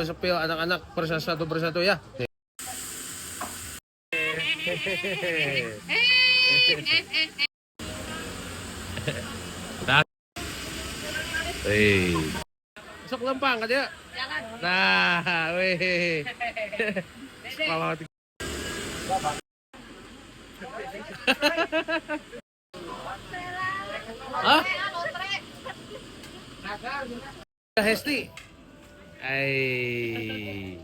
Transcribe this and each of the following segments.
Sepil anak-anak persatu persatu ya. Nah. Hei. Sok lempang ka dia. Nah, weh. Sekolah. Hah? Hesti. Ay.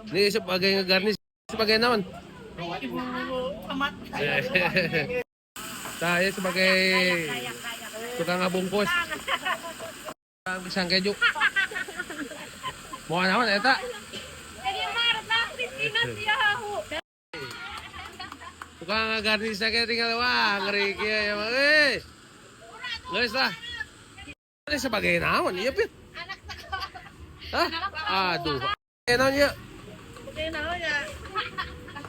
Ini sebagai ngegarnis sebagai naon? Ibu amat. Saya sebagai tukang ngabungkus. Pisang keju. Mau naon eta? Jadi Marta, Kristina Siahu. Tukang ngagarnis saya tinggal wah ngeri kieu ya mah euy. Geus lah. Ini sebagai naon ieu, Pit? Anak sekolah. Hah? Aduh. Naon ieu? Sebagai namanya.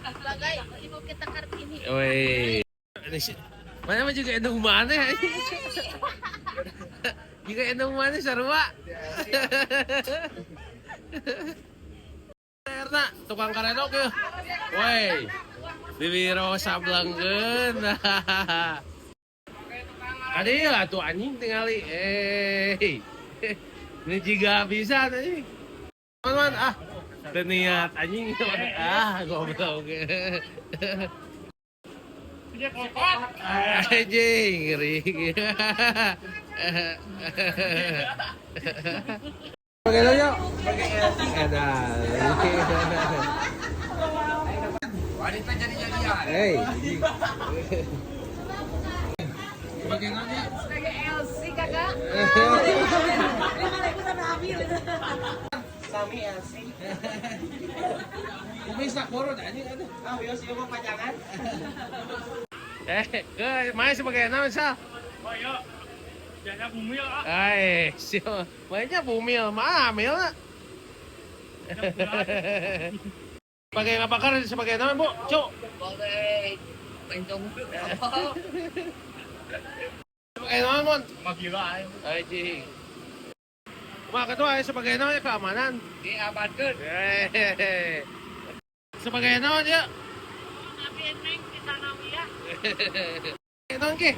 Sebagai ibu kita Kartini. Woi. Ini si mana mah juga endung mana? Juga endung mana sarua. Erna, tukang karedok ya. Woi. Dibiro sablengkeun. Ada lah tuh anjing tingali. Eh. Ini juga bisa anjing. Teman-teman, ah. Teu niat anjing. Ah, goblok. Anjing, ngeri. Pakai dulu yuk. Edan. Wanita jadi-jadian. Hey. Sebagai nanya. Sebagai LC kakak. Sami Elsi. Kumis tak koron anjing aduh. Ah, wios ieu mah pajangan. Eh, ke main sebagai naon sal? Oh iya, jangan bumil ah. Ai, siapa? Mainnya bumil, mah amil lah. Sebagai ngapakar sebagai naon, Bu? Cuk. Sebagai pencong. Sebagai naon, Mon? Mah gila aing. Anjing. Kumaha ketua aya sebagai naon ya keamanan. Diamankeun. Hehehe. Sebagai naon ya? Abi Neng kita Nawiyah. Naon ki?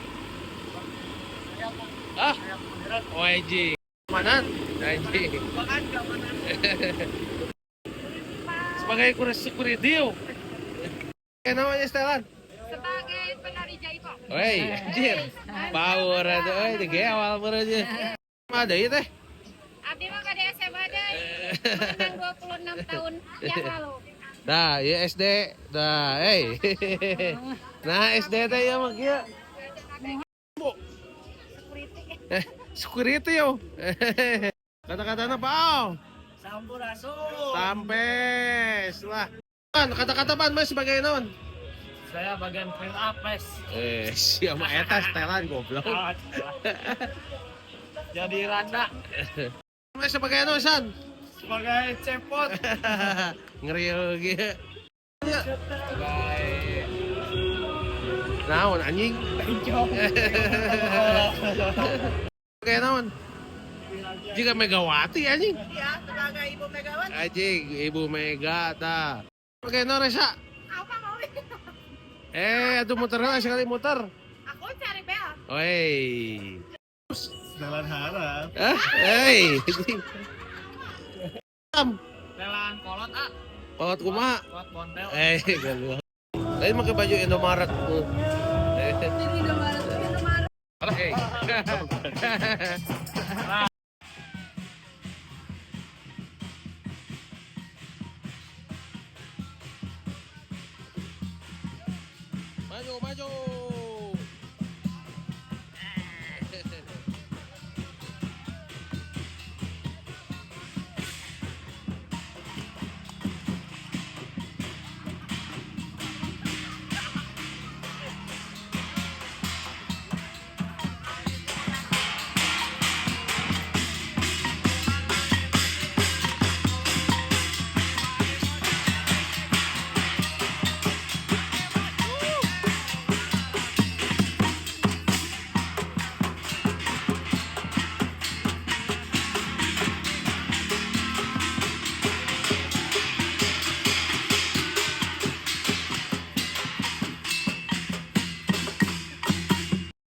Ah? Oh, anjing. Keamanan. Anjing. Makan keamanan. Sebagai kuris security. Kayak namanya setelan. Sebagai penari jaipong. Woi, anjir. Power aja, euy, di awal aja. Ada ieu teh. Abdi mah kada SMA deh. Menang 26 tahun yang lalu. Nah, ieu SD. Nah, hey. Nah, SD teh ieu mah kieu. Bu. Security. Eh, security yo. Kata-katana Pao. Sampurasun. Sampai lah. Pan, kata-kata pan Mas sebagai naon? Saya bagian clean up, Mas. Eh, siapa eta setelan goblok. Jadi randa Mas sebagai naon, San? sebagai cepot. Ngeri oge. Naon anjing? Kayak naon? Jika Megawati anjing. Iya, sebagai Ibu Megawati. Anjing, Ibu Mega ta. Pakai naon Resa? Apa mau? Eh, atuh muter lah sekali muter. Aku cari bel. Oi. Jalan harap. Ah, hey. Am, Telan kolot ah. kolot kumaha? Kolot bondel. Eh, goblok. Lain pakai baju Indomaret. Eh. Indomaret, Indomaret. Hey.